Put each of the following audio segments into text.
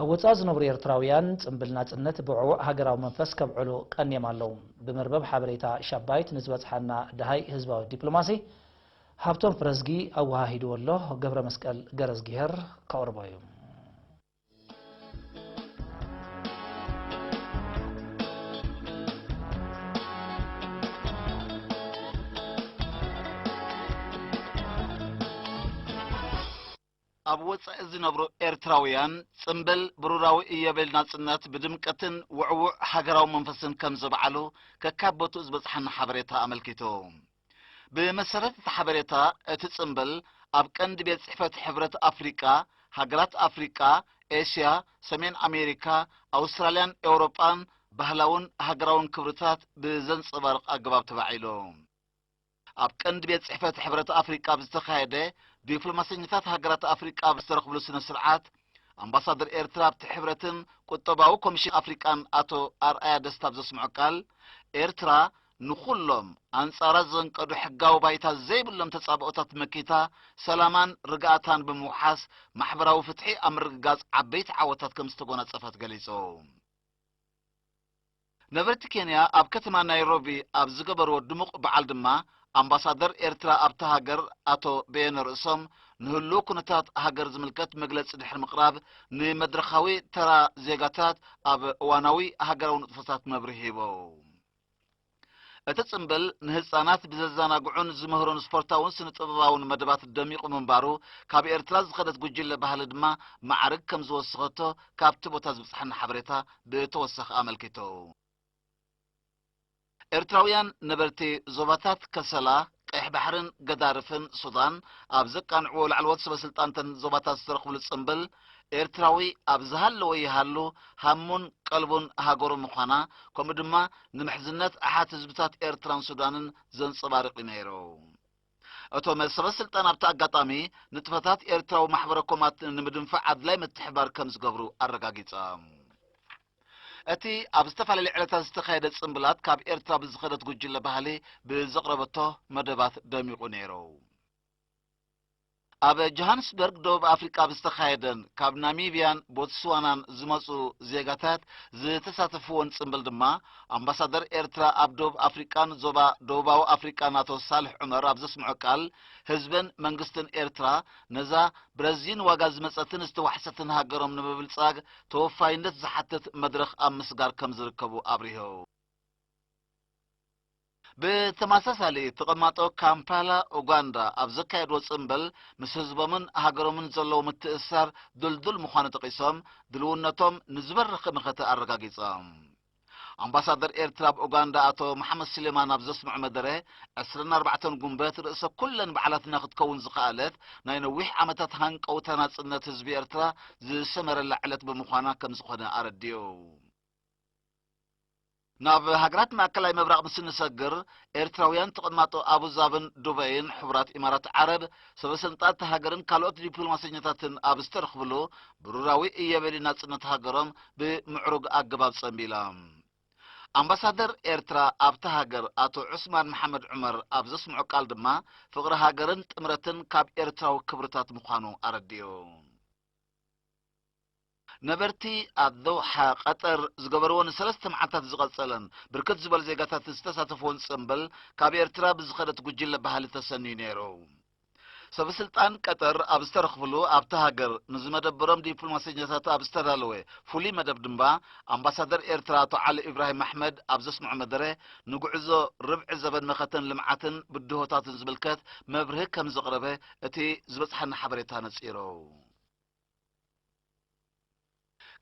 ኣብ ወጻኢ ዝነብሩ ኤርትራውያን ጽምብል ናጽነት ብዕዉዕ ሃገራዊ መንፈስ ከብዕሉ ቀንዮም ኣለዉ። ብመርበብ ሓበሬታ ሻባይት ንዝበጽሓና ደሃይ ህዝባዊ ዲፕሎማሲ ሃብቶም ፍረዝጊ ኣወሃሂድዎ ኣሎ። ገብረ መስቀል ገረዝጊሄር ከቕርቦ እዩ። ኣብ ወጻኢ ዝነብሩ ኤርትራውያን ጽምብል ብሩራዊ ኢዮቤል ናጽነት ብድምቀትን ውዕዉዕ ሃገራዊ መንፈስን ከም ዘብዓሉ ከካብ ቦትኡ ዝበጽሓና ሓበሬታ ኣመልኪቱ። ብመሰረት እቲ ሓበሬታ፣ እቲ ጽምብል ኣብ ቀንዲ ቤት ጽሕፈት ሕብረት ኣፍሪቃ፣ ሃገራት ኣፍሪቃ፣ ኤስያ፣ ሰሜን ኣሜሪካ፣ ኣውስትራልያን ኤውሮጳን ባህላውን ሃገራውን ክብርታት ብዘንጸባርቕ ኣገባብ ተባዒሉ። ኣብ ቀንዲ ቤት ጽሕፈት ሕብረት ኣፍሪቃ ኣብ ዝተኻየደ፣ ዲፕሎማሰኛታት ሃገራት ኣፍሪቃ ኣብ ዝተረኽብሉ ስነ ስርዓት፣ ኣምባሳደር ኤርትራ ኣብቲ ሕብረትን ቁጠባዊ ኮሚሽን ኣፍሪቃን ኣቶ ኣርኣያ ደስታ ኣብ ዘስምዖ ቃል፣ ኤርትራ ንኹሎም ኣንጻራ ዘንቀዱ ሕጋዊ ባይታ ዘይብሎም ተጻብኦታት መኪታ፣ ሰላማን ርግኣታን ብምውሓስ፣ ማሕበራዊ ፍትሒ ኣብ ምርግጋጽ ዓበይቲ ዓወታት ከም ዝተጎናጸፈት ገሊጹ። ነበርቲ ኬንያ ኣብ ከተማ ናይሮቢ ኣብ ዝገበርዎ ድሙቕ በዓል ድማ፣ ኣምባሳደር ኤርትራ ኣብታ ሃገር ኣቶ በየነ ርእሶም፣ ንህሉው ኩነታት ሃገር ዝምልከት መግለጺ ድሕሪ ምቕራብ፣ ንመድረኻዊ ተራ ዜጋታት ኣብ እዋናዊ ሃገራዊ ንጥፈታት መብርሂ ሂቦም። እቲ ጽምብል ንህጻናት ብዘዘናግዑን ዝምህሩን ስፖርታውን ስነ-ጥበባውን መደባት ደሚቑ ምንባሩ፣ ካብ ኤርትራ ዝኸደት ጉጅለ ባህሊ ድማ ማዕርግ ከም ዝወሰኸቶ ካብቲ ቦታ ዝበጽሓና ሓበሬታ ብተወሳኺ ኣመልኪቱ። ኤርትራውያን ነበርቲ ዞባታት ከሰላ፣ ቀይሕ ባሕርን ገዳርፍን ሱዳን ኣብ ዘቃንዕዎ ላዕለዎት ሰበ ስልጣንተን ዞባታት ዝተረኽብሉ ጽምብል፣ ኤርትራዊ ኣብ ዝሃለወ ይሃሉ ሃሙን ቀልቡን ሃገሩ ምዃና፣ ከምኡ ድማ ንምሕዝነት ኣሓት ህዝብታት ኤርትራን ሱዳንን ዘንጸባርቕ እዩ ነይሩ። እቶም ሰበ ስልጣን ኣብቲ ኣጋጣሚ፣ ንጥፈታት ኤርትራዊ ማሕበረ ኮማት ንምድንፋዕ ኣድላይ ምትሕባር ከም ዝገብሩ ኣረጋጊጾም። እቲ ኣብ ዝተፈላለዩ ዕለታት ዝተኻየደ ጽምብላት፣ ካብ ኤርትራ ብዝኸደት ጉጅለ ባህሊ ብዘቕረበቶ መደባት ደሚቑ ነይሩ። ኣብ ጆሃንስበርግ ደቡብ ኣፍሪቃ ኣብ ዝተኻየደን ካብ ናሚብያን ቦትስዋናን ዝመጹ ዜጋታት ዝተሳተፍዎን ጽምብል ድማ፣ ኣምባሳደር ኤርትራ ኣብ ደቡብ ኣፍሪቃን ዞባ ደቡባዊ ኣፍሪቃን ኣቶ ሳልሕ ዑመር ኣብ ዘስምዖ ቃል፣ ህዝብን መንግስትን ኤርትራ ነዛ ብረዚን ዋጋ ዝመጸትን ዝተዋሕሰትን ሃገሮም ንምብልጻግ ተወፋይነት ዝሓትት መድረኽ ኣብ ምስጋር ከም ዝርከቡ ኣብሪሁ። ብተመሳሳሊ፣ ተቐማጦ ካምፓላ ኡጋንዳ ኣብ ዘካየድዎ ጽምብል፣ ምስ ህዝቦምን ሃገሮምን ዘለዎ ምትእስሳር ድልዱል ምዃኑ ጠቒሶም፣ ድልውነቶም ንዝበረኸ መኸተ ኣረጋጊጾም። ኣምባሳደር ኤርትራ ኣብ ኡጋንዳ ኣቶ መሓመድ ስሌማን ኣብ ዘስምዖ መደረ፣ ዕስራን ኣርባዕተን ጉንበት ርእሰ ኩለን በዓላትና ክትከውን ዝኸኣለት፣ ናይ ነዊሕ ዓመታት ሃንቀውታ ናጽነት ህዝቢ ኤርትራ ዝሰመረላ ዕለት ብምዃና ከም ዝኾነ ኣረዲኡ። ናብ ሃገራት ማእከላይ ምብራቕ ምስ እንሰግር፣ ኤርትራውያን ተቐማጦ ኣቡዛብን ዱበይን ሕቡራት ኢማራት ዓረብ፣ ሰበ ስልጣን እታ ሃገርን ካልኦት ዲፕሎማሰኛታትን ኣብ ዝተረኽብሉ፣ ብሩራዊ ኢዮቤልዩ ናጽነት ሃገሮም ብምዕሩግ ኣገባብ ጸምቢሎም። ኣምባሳደር ኤርትራ ኣብታ ሃገር ኣቶ ዑስማን መሓመድ ዑመር ኣብ ዘስምዖ ቃል ድማ፣ ፍቕሪ ሃገርን ጥምረትን ካብ ኤርትራዊ ክብርታት ምዃኑ ኣረዲኡ። ነበርቲ ኣብ ዶሓ ቀጠር ዝገበርዎ ንሰለስተ መዓልታት ዝቐጸለን ብርክት ዝበሉ ዜጋታት ዝተሳተፍዎን ጽምብል፣ ካብ ኤርትራ ብዝኸደት ጉጅለ ባህሊ ተሰንዩ ነይሩ። ሰበ ስልጣን ቀጠር ኣብ ዝተረኽብሉ፣ ኣብታ ሃገር ንዝመደበሮም ዲፕሎማሰኛታት ኣብ ዝተዳለወ ፍሉይ መደብ ድማ፣ ኣምባሳደር ኤርትራ ኣቶ ዓሊ ኢብራሂም ኣሕመድ ኣብ ዘስምዖ መደረ፣ ንጉዕዞ ርብዒ ዘበን መኸተን ልምዓትን ብድሆታትን ዝምልከት መብርሂ ከም ዘቕረበ እቲ ዝበጽሓና ሓበሬታ ነጺሩ።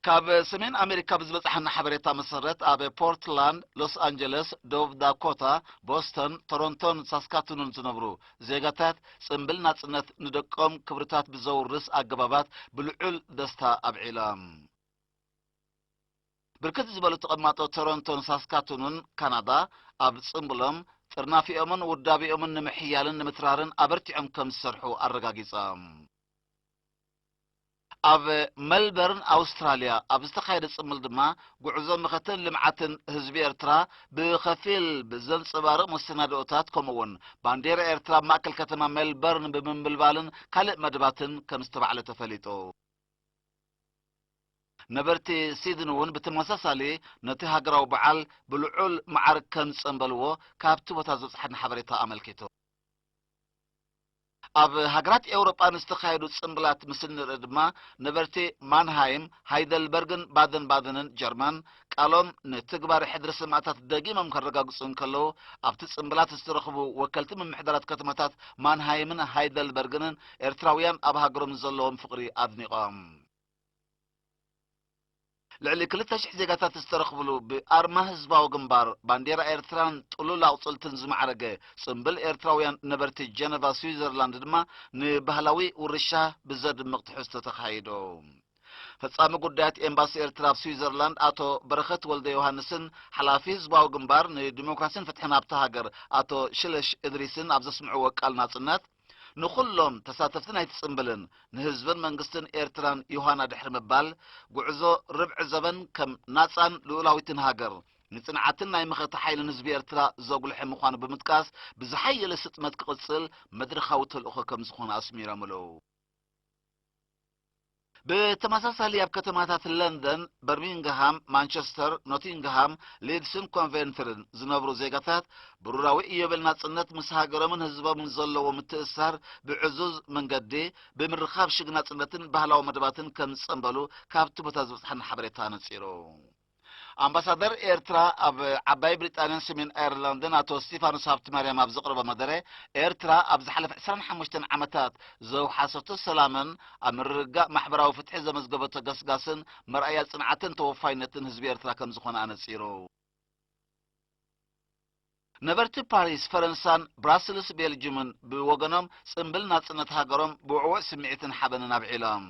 ካብ ሰሜን ኣሜሪካ ብዝበጽሓና ሓበሬታ መሰረት፣ ኣብ ፖርትላንድ፣ ሎስ ኣንጀለስ፣ ደቡብ ዳኮታ፣ ቦስተን፣ ቶሮንቶን ሳስካቱንን ዝነብሩ ዜጋታት፣ ጽምብል ናጽነት ንደቆም ክብርታት ብዘውርስ ኣገባባት ብልዑል ደስታ ኣብዒሎም። ብርክት ዝበሉ ተቐማጦ ቶሮንቶን ሳስካቱንን ካናዳ፣ ኣብ ጽምብሎም ጥርናፊኦምን ውዳቤኦምን ንምሕያልን ንምትራርን ኣበርቲዖም ከም ዝሰርሑ ኣረጋጊጾም። ኣብ መልበርን ኣውስትራልያ ኣብ ዝተኻየደ ጽምብል ድማ፣ ጉዕዞ መኸተን ልምዓትን ህዝቢ ኤርትራ ብኸፊል ብዘንጸባርቕ መሰናድኦታት፣ ከምኡ'ውን ባንዴራ ኤርትራ ኣብ ማእከል ከተማ ሜልበርን ብምንብልባልን ካልእ መደባትን ከም ዝተባዕለ ተፈሊጡ። ነበርቲ ሲድኒ እውን ብተመሳሳሊ ነቲ ሃገራዊ በዓል ብልዑል መዓርግ ከም ዝጸንበልዎ ካብቲ ቦታ ዝበጽሓና ሓበሬታ ኣመልኪቱ። ኣብ ሃገራት ኤውሮጳ ንዝተኻየዱ ጽንብላት ምስ እንርኢ ድማ፣ ነበርቲ ማንሃይም፣ ሃይደልበርግን ባደን ባደንን ጀርመን ቃሎም ንትግባረ ሕድሪ ሰማእታት ደጊሞም ከረጋግጹ እንከለዉ፣ ኣብቲ ጽንብላት ዝተረኽቡ ወከልቲ ምምሕዳራት ከተማታት ማንሃይምን ሃይደልበርግንን ኤርትራውያን ኣብ ሃገሮም ዘለዎም ፍቕሪ ኣድኒቖም። ልዕሊ ክልተ ሽሕ ዜጋታት ዝተረኽብሉ ብኣርማ ህዝባዊ ግንባር፣ ባንዴራ ኤርትራን ጥሉል ኣቑጽልትን ዝማዕረገ ጽምብል ኤርትራውያን ነበርቲ ጀነቫ ስዊዘርላንድ ድማ ንባህላዊ ውርሻ ብዘድምቕ ትሕዝቶ ተኻይዱ። ፈጻሚ ጉዳያት ኤምባሲ ኤርትራ ኣብ ስዊዘርላንድ ኣቶ በረኸት ወልደ ዮሃንስን ሓላፊ ህዝባዊ ግንባር ንዲሞክራሲን ፍትሕን ኣብታ ሃገር ኣቶ ሽለሽ እድሪስን ኣብ ዘስምዕዎ ቃል ናጽነት፣ ንኹሎም ተሳተፍቲ ናይቲ ጽምብልን ንህዝብን መንግስትን ኤርትራን ዮሃና ድሕሪ ምባል፣ ጉዕዞ ርብዒ ዘበን ከም ናጻን ልኡላዊትን ሃገር፣ ንጽንዓትን ናይ መኸተ ሓይልን ህዝቢ ኤርትራ ዘጉልሐ ምዃኑ ብምጥቃስ፣ ብዝሓየለ ስጥመት ክቕጽል መድረኻዊ ተልእኾ ከም ዝኾነ ኣስሚሮምሉ። ብተመሳሳሊ ኣብ ከተማታት ለንደን፣ በርሚንግሃም፣ ማንቸስተር፣ ኖቲንግሃም፣ ሊድስን ኮንቨንትርን ዝነብሩ ዜጋታት ብሩራዊ ኢዮቤል ናጽነት ምስ ሃገሮምን ህዝቦምን ዘለዎ ምትእስሳር ብዕዙዝ መንገዲ ብምርኻብ ሽግ ናጽነትን ባህላዊ መደባትን ከም ዝጸንበሉ ካብቲ ቦታ ዝበጽሓና ሓበሬታ ኣነጺሩ። ኣምባሳደር ኤርትራ ኣብ ዓባይ ብሪጣንያን ሰሜን ኣየርላንድን ኣቶ ስቲፋኖስ ሃብተማርያም ኣብ ዘቕረቦ መደረ፣ ኤርትራ ኣብ ዝሓለፈ ዕስራን ሓሙሽተን ዓመታት ዘውሓሰቶ ሰላምን ኣብ ምርግጋእ ማሕበራዊ ፍትሒ ዘመዝገበቶ ገስጋስን መርኣያ ጽንዓትን ተወፋይነትን ህዝቢ ኤርትራ ከም ዝኾነ ኣነጺሩ። ነበርቲ ፓሪስ ፈረንሳን ብራስልስ ቤልጅምን ብወገኖም ጽምብል ናጽነት ሃገሮም ብውዕዉዕ ስምዒትን ሓበንን ኣብዒሎም።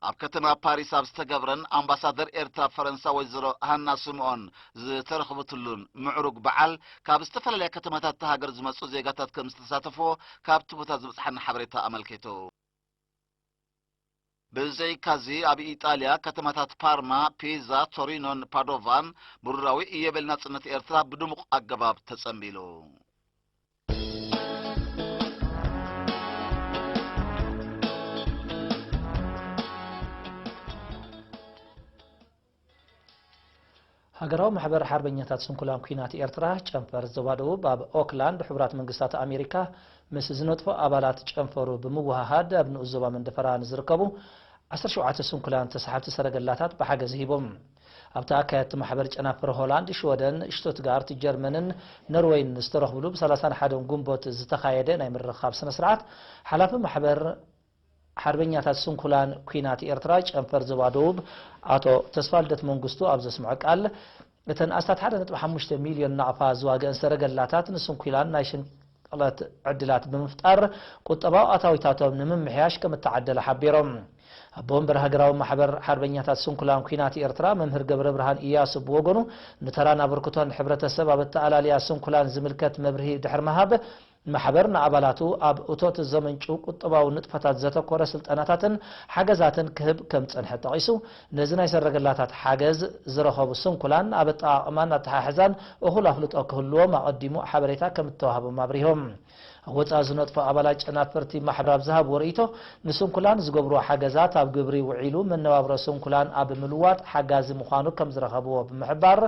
ኣብ ከተማ ፓሪስ ኣብ ዝተገብረን ኣምባሳደር ኤርትራ ኣብ ፈረንሳ ወይዘሮ ሃና ስምኦን ዝተረኽበትሉን ምዕሩግ በዓል ካብ ዝተፈላለያ ከተማታት እታ ሃገር ዝመጹ ዜጋታት ከም ዝተሳተፍዎ ካብቲ ቦታ ዝበጽሓና ሓበሬታ ኣመልኪቱ። ብዘይካዚ ኣብ ኢጣልያ ከተማታት ፓርማ፣ ፒዛ፣ ቶሪኖን ፓዶቫን ብሩራዊ ኢዮቤል ናጽነት ኤርትራ ብድሙቕ ኣገባብ ተጸንቢሉ። ሃገራዊ ማሕበር ሓርበኛታት ስንኩላን ኲናት ኤርትራ ጨንፈር ዞባ ደቡብ ኣብ ኦክላንድ ሕቡራት መንግስታት ኣሜሪካ ምስ ዝነጥፎ ኣባላት ጨንፈሩ ብምውሃሃድ ኣብ ንኡስ ዞባ መንደፈራ ንዝርከቡ ዓሰርተ ሸውዓተ ስንኩላን ተሳሓብቲ ሰረገላታት ብሓገዝ ሂቦም። ኣብቲ ኣካየድቲ ማሕበር ጨናፍር ሆላንድ፣ ሽወደን፣ ሽቱትጋርት፣ ጀርመንን ኖርወይን ዝተረኽብሉ ብ ሰላሳን ሓደን ግንቦት ዝተኻየደ ናይ ምርኻብ ስነ ስርዓት ሓላፊ ማሕበር ሓርበኛታት ስንኩላን ኲናት ኤርትራ ጨንፈር ዞባ ደቡብ ኣቶ ተስፋልደት መንግስቱ ኣብ ዘስምዖ ቃል፣ እተን ኣስታት ሓደ ነጥቢ ሓሙሽተ ሚልዮን ናቕፋ ዝዋግአን ሰረገላታት ንስንኩላን ናይ ሽንቅለት ዕድላት ብምፍጣር ቁጠባዊ ኣታዊታቶም ንምምሕያሽ ከም እተዓደለ ሓቢሮም። ኣቦ ወንበር ሃገራዊ ማሕበር ሓርበኛታት ስንኩላን ኲናት ኤርትራ መምህር ገብረ ብርሃን ኢያሱ ብወገኑ፣ ንተራን ኣበርክቶን ሕብረተሰብ ኣብ ኣተኣላልያ ስንኩላን ዝምልከት መብርሂ ድሕሪ ምሃብ፣ ማሕበር ንኣባላቱ ኣብ እቶት ዘመንጩ ቁጠባዊ ንጥፈታት ዘተኮረ ስልጠናታትን ሓገዛትን ክህብ ከም ዝጸንሐ ጠቒሱ፣ ነዚ ናይ ሰረገላታት ሓገዝ ዝረኸቡ ስንኩላን ኣብ ኣጠቓቕማን ኣተሓሕዛን እኹል ኣፍልጦ ክህልዎም ኣቐዲሙ ሓበሬታ ከም እተዋህቦም ኣብሪሆም። ኣብ ወጻኢ ዝነጥፉ ኣባላት ጨናፍርቲ ማሕበር ኣብ ዝሃብዎ ርእይቶ፣ ንስንኩላን ዝገብርዎ ሓገዛት ኣብ ግብሪ ውዒሉ መነባብሮ ስንኩላን ኣብ ምልዋጥ ሓጋዚ ምዃኑ ከም ዝረኸብዎ ብምሕባር፣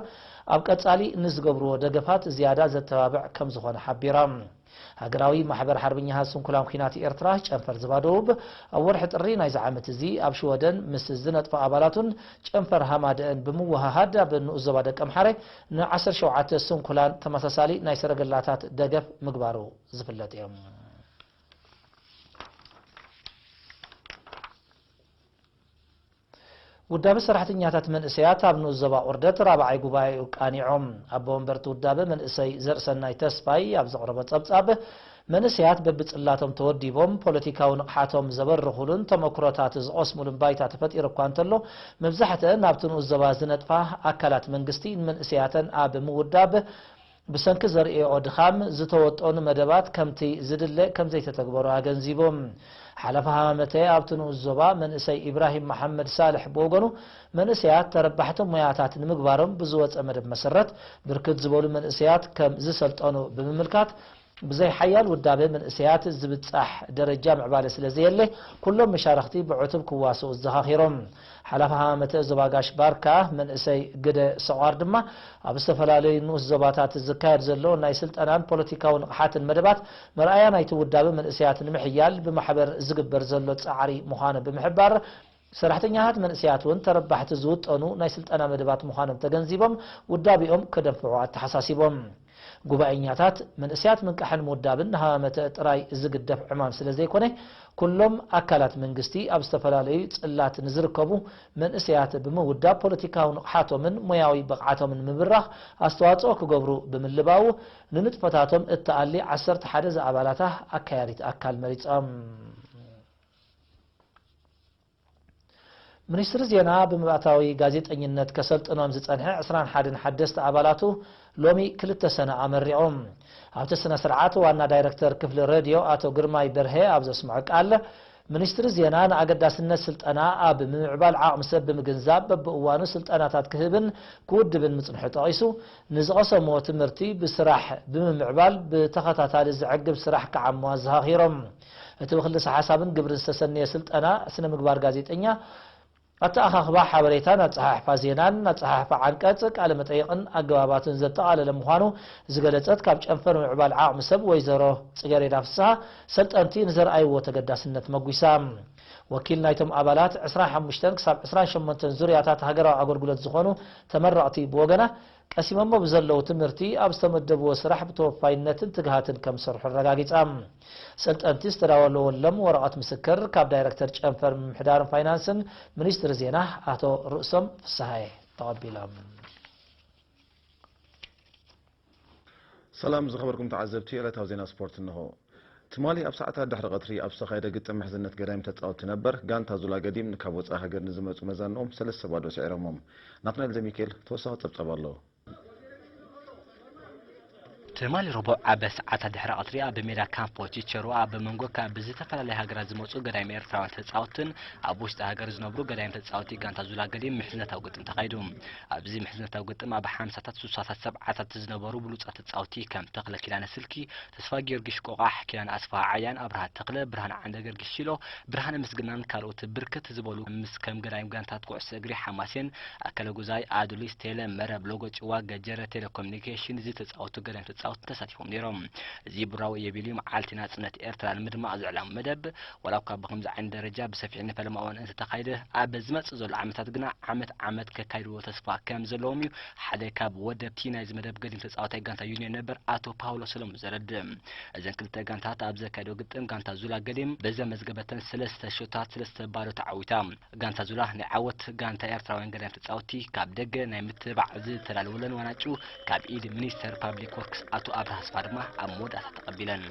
ኣብ ቀጻሊ ንዝገብርዎ ደገፋት ዝያዳ ዘተባብዕ ከም ዝኾነ ሓቢሮም። ሃገራዊ ማሕበር ሓርበኛታት ስንኩላን ኲናት ኤርትራ ጨንፈር ዞባ ደቡብ፣ ኣብ ወርሒ ጥሪ ናይዚ ዓመት እዚ ኣብ ሽወደን ምስ ዝነጥፉ ኣባላቱን ጨንፈር ሃማደአን ብምውሃሃድ ኣብ ንኡስ ዞባ ደቀምሓረ ን ዓሰርተ ሸውዓተ ስንኩላን ተመሳሳሊ ናይ ሰረገላታት ደገፍ ምግባሩ ዝፍለጥ እዩ። ውዳበ ሰራሕተኛታት መንእሰያት ኣብ ንኡስ ዞባ ቁርደት ራብዓይ ጉባኤኡ ቃኒዖም። ኣቦ ወንበርቲ ውዳበ መንእሰይ ዘርእሰናይ ተስፋይ ኣብ ዘቕረቦ ጸብጻብ፣ መንእሰያት በብጽላቶም ተወዲቦም ፖለቲካዊ ንቕሓቶም ዘበርኹሉን ተመክሮታት ዝቐስሙሉን ባይታ ተፈጢሩ እኳ እንተሎ፣ መብዛሕትአን ኣብቲ ንኡስ ዞባ ዝነጥፋ ኣካላት መንግስቲ ንመንእሰያተን ኣብ ምውዳብ ብሰንኪ ዘርእየኦ ድኻም ዝተወጠኑ መደባት ከምቲ ዝድለ ከም ዘይተተግበሩ ኣገንዚቡ። ሓለፋ ሃማመተ ኣብቲ ንኡስ ዞባ መንእሰይ ኢብራሂም መሓመድ ሳልሕ ብወገኑ፣ መንእሰያት ተረባሕቲ ሞያታት ንምግባሮም ብዝወጸ መደብ መሰረት ብርክት ዝበሉ መንእሰያት ከም ዝሰልጠኑ ብምምልካት፣ ብዘይ ሓያል ውዳበ መንእሰያት ዝብጻሕ ደረጃ ምዕባለ ስለ ዘየለ፣ ኩሎም መሻርኽቲ ብዕቱብ ክዋስኡ ዘኻኺሮም። ሓላፊ ሃማመተ ዞባ ጋሽ ባርካ መንእሰይ ግደ ሰቋር ድማ፣ ኣብ ዝተፈላለዩ ንኡስ ዞባታት ዝካየድ ዘሎ ናይ ስልጠናን ፖለቲካዊ ንቕሓትን መደባት መርኣያ ናይቲ ውዳበ መንእሰያት ንምሕያል ብማሕበር ዝግበር ዘሎ ጻዕሪ ምዃኑ ብምሕባር፣ ሰራሕተኛታት መንእሰያት እውን ተረባሕቲ ዝውጠኑ ናይ ስልጠና መደባት ምዃኖም ተገንዚቦም፣ ውዳቤኦም ከደንፍዑ ኣተሓሳሲቦም። ጉባኤኛታት፣ መንእሰያት ምንቃሕን ምውዳብን ንሃማመተ ጥራይ ዝግደፍ ዕማም ስለ ዘይኮነ፣ ኩሎም ኣካላት መንግስቲ ኣብ ዝተፈላለዩ ጽላት ንዝርከቡ መንእሰያት ብምውዳብ፣ ፖለቲካዊ ንቕሓቶምን ሞያዊ ብቕዓቶምን ምብራኽ ኣስተዋጽኦ ክገብሩ ብምልባው፣ ንንጥፈታቶም እተኣሊ ዓሰርተ ሓደ ዝኣባላታ ኣካያዲት ኣካል መሪጾም። ሚኒስትሪ ዜና፣ ብምብኣታዊ ጋዜጠኝነት ከሰልጥኖም ዝጸንሐ ዕስራን ሓደን ሓደስቲ ኣባላቱ ሎሚ ክልተ ሰነ ኣመሪቑ። ኣብቲ ስነ ስርዓት ዋና ዳይረክተር ክፍሊ ሬድዮ ኣቶ ግርማይ በርሀ ኣብ ዘስምዖ ቃል፣ ሚኒስትሪ ዜና ንኣገዳስነት ስልጠና ኣብ ምምዕባል ዓቕሚ ሰብ ብምግንዛብ፣ በብእዋኑ ስልጠናታት ክህብን ክውድብን ምጽንሑ ጠቒሱ፣ ንዝቐሰምዎ ትምህርቲ ብስራሕ ብምምዕባል ብተኸታታሊ ዘዕግብ ስራሕ ክዓሞ ኣዘኻኺሮም። እቲ ብክልሰ ሓሳብን ግብርን ዝተሰነየ ስልጠና ስነ ምግባር ጋዜጠኛ፣ ኣተኣኻኽባ ሓበሬታን ኣጸሓሕፋ ዜናን ኣጸሓሕፋ ዓንቀጽ፣ ቃለ መጠይቕን ኣገባባትን ዘጠቓለለ ምዃኑ ዝገለጸት ካብ ጨንፈር ምዕባል ዓቕሚ ሰብ ወይዘሮ ጽገሬዳ ፍስሃ፣ ሰልጠንቲ ንዘርኣይዎ ተገዳስነት መጒሳ። ወኪል ናይቶም ኣባላት ዕስራን ሓሙሽተን ክሳብ ዕስራን ሸሞንተን ዙርያታት ሃገራዊ ኣገልግሎት ዝኾኑ ተመረቕቲ ብወገና፣ ቀሲሞሞ ብዘለዉ ትምህርቲ ኣብ ዝተመደብዎ ስራሕ ብተወፋይነትን ትግሃትን ከም ዝሰርሑ ኣረጋጊጻ። ሰልጠንቲ ዝተዳለወሎም ወረቐት ምስክር ካብ ዳይረክተር ጨንፈር ምምሕዳርን ፋይናንስን ሚኒስትሪ ዜና ኣቶ ርእሶም ፍስሃየ ተቐቢሎም። ሰላም ዝኸበርኩም ተዓዘብቲ፣ ዕለታዊ ዜና ስፖርት እንሆ። ትማሊ ኣብ ሰዓታት ድሕሪ ቀትሪ ኣብ ዝተኻየደ ግጥም ምሕዝነት ገዳይም ተጻወትቲ ነበር ጋንታ ዙላ ገዲም ንካብ ወጻኢ ሃገር ንዝመጹ መዛንኦም ሰለስተ ባዶ ስዒሮሞም። ናትናኤል ዘሚካኤል ተወሳኺ ጸብጻብ ኣለዎ። ትማሊ ረቡዕ ኣብ ሰዓታት ድሕሪ ቀትሪ ኣብ ሜዳ ካምፖ ቺቸሮ ኣብ መንጎ ካብ ዝተፈላለያ ሃገራት ዝመጹ ገዳይም ኤርትራውያን ተጻወትን ኣብ ውሽጢ ሃገር ዝነብሩ ገዳይም ተጻወቲ ጋንታ ዙላ ገዲም ምሕዝነታዊ ግጥም ተኻይዱ። ኣብዚ ምሕዝነታዊ ግጥም ኣብ ሓምሳታት፣ ሱሳታት፣ ሰብዓታት ዝነበሩ ብሉጻት ተጻወቲ ከም ተኽለ ኪዳነ ስልኪ፣ ተስፋ ጊዮርጊስ ቆቓሕ፣ ኪዳነ ኣስፍሃ ዓያን፣ ኣብርሃ ተኽለ፣ ብርሃነ ዓንደ ጊዮርጊስ ሺሎ፣ ብርሃነ ምስግናን ካልኦት ብርክት ዝበሉ ምስ ከም ገዳይም ጋንታት ኩዕሶ እግሪ ሓማሴን፣ ኣከለ ጉዛይ፣ ኣዱሊስ፣ ቴለ መረብ፣ ሎጎ ጭዋ፣ ገጀረ ቴሌኮሙኒኬሽን ዝተጻወቱ ገዳይም ተጻወቲ ተሳቲፎም ነይሮም። እዚ ብራዊ የቢልዩ መዓልቲ ናጽነት ኤርትራ ንምድማቕ ዝዕላሙ መደብ፣ ዋላ እኳ ብኸምዚ ዓይነት ደረጃ ብሰፊሕ ንፈለማ እዋን እንተተኻይደ፣ ኣብ ዝመጽእ ዘሎ ዓመታት ግና ዓመት ዓመት ከካይድዎ ተስፋ ከም ዘለዎም እዩ ሓደ ካብ ወደብቲ ናይዚ መደብ ገዲም ተጻዋታይ ጋንታ ዩኒየን ነበር ኣቶ ፓውሎ ሰለሙን ዘረድእ። እዘን ክልተ ጋንታት ኣብ ዘካየዶ ግጥም ጋንታ ዙላ ገዲም በዘመዝገበተን ሰለስተ ሾታት ሰለስተ ባዶ ተዓዊታ። ጋንታ ዙላ ናይ ዓወት ጋንታ ኤርትራውያን ገዳይም ተጻወቲ ካብ ደገ ናይ ምትብባዕ ዝተዳለወለን ዋናጩ ካብ ኢድ ሚኒስተር ፓብሊክ ወርክስ ኣቶ ኣብርሃ ኣስፋ ድማ ኣብ መወዳእታ ተቐቢለን።